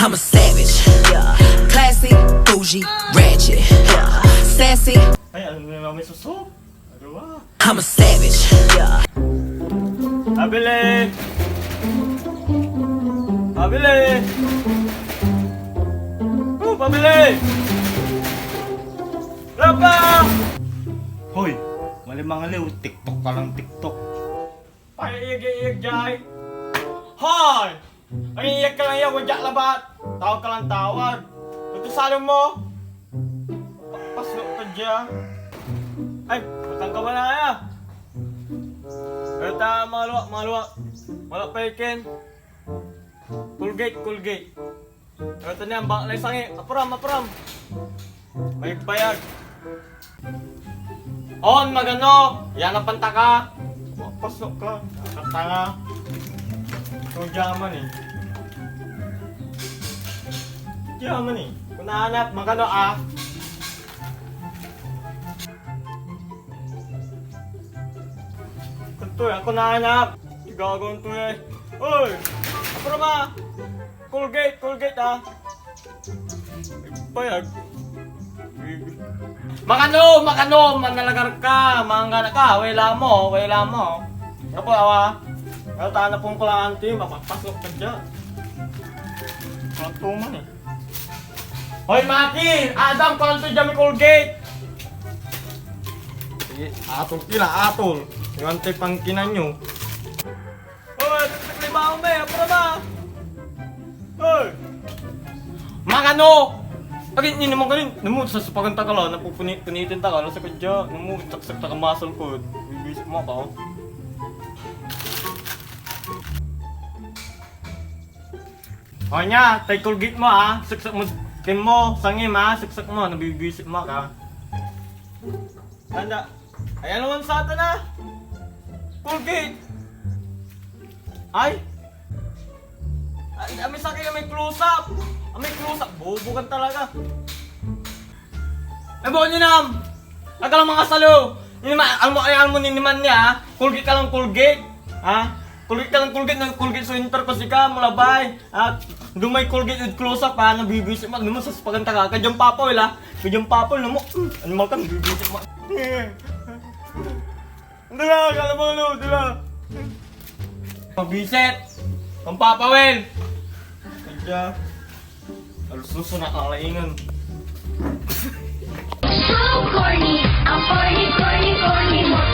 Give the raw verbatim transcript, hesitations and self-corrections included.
I'm a savage. Yeah. Classy, bougie, ratchet. Yeah. Sassy. Ay, ano na naman may suso? Ano ba? I'm a savage. Yeah. Pabili! Pabili! Oh, pabili! Rapa! Hoy! Wala mangaliw, TikTok ka lang, TikTok. Paiig-iig jay. Hoy! Ay, iyak ka lang ya, wadya labat. Tawag ka lang tawag. Ito salong mo. Pasok ka dya. Ay, utang ka wala ya. Ito, mga luwa, mga luwa. Wala pa ikin. Colgate, Colgate. Ito niya, baklay sangi. Aparam, aparam. May bayag. On, magano? Yan ang pantaka. Pasok ka. Katanga. Ikaw dyaman eh. Dyaman eh. Kung naanap, magano ah. Kanto eh, ako naanap. Igagawan to eh. Oy! Ako naman! Colgate, Colgate ah. Bayag. Makano, makano, manalagar ka, manggana ka, wala mo, wala mo. Ano po, awa? Ano ta, napungkulaan ti, mapapasok ka dyan. Ang tuman eh. Hoy, Maki! Adam, kuanto dyan may Colgate? Sige, atol kila, atol. Iwan tay pangkinan nyo. Hoy, nagsaklay ba ako, may? Apura ba? Hoy! Makano! Agin, ini mo ganin, namu, sa sapagan ta ka la, napupuni-, punitin ta ka la, sa kadya, namu, saksak ta ka muscle ko, bibisik mo ako. O niya, tay Colgate mo ah, saksak mo, kin mo, sangim ah, saksak mo, nabibisik mo ka. Tanda, ay ano man sa atan ah? Colgate! Ay! Ay, amay sakit, amay close-up! Amay close-up, bobo ka talaga. Ay, buo niyo nam! Agka lang mga salo! Nima, almo, ay, almo ni niman niya, ha? Colgate ka lang, Colgate! Ha? Colgate ka lang, Colgate, nag-Colgate so inter ko sika, mo labay! Ha? Dumay Colgate ed close-up, ha? Nabibisi mo, ano mo, saspagan ta ka, kadyan papawil, ha? Kadyan papawil, ano mo? Ano mo ka, nabibisi mo? Dala, kala mo, ano, dala. Mabisit! Pampapawil! Kadya. Alususo na kalaingan. How corny! Ang corny, corny, corny mo.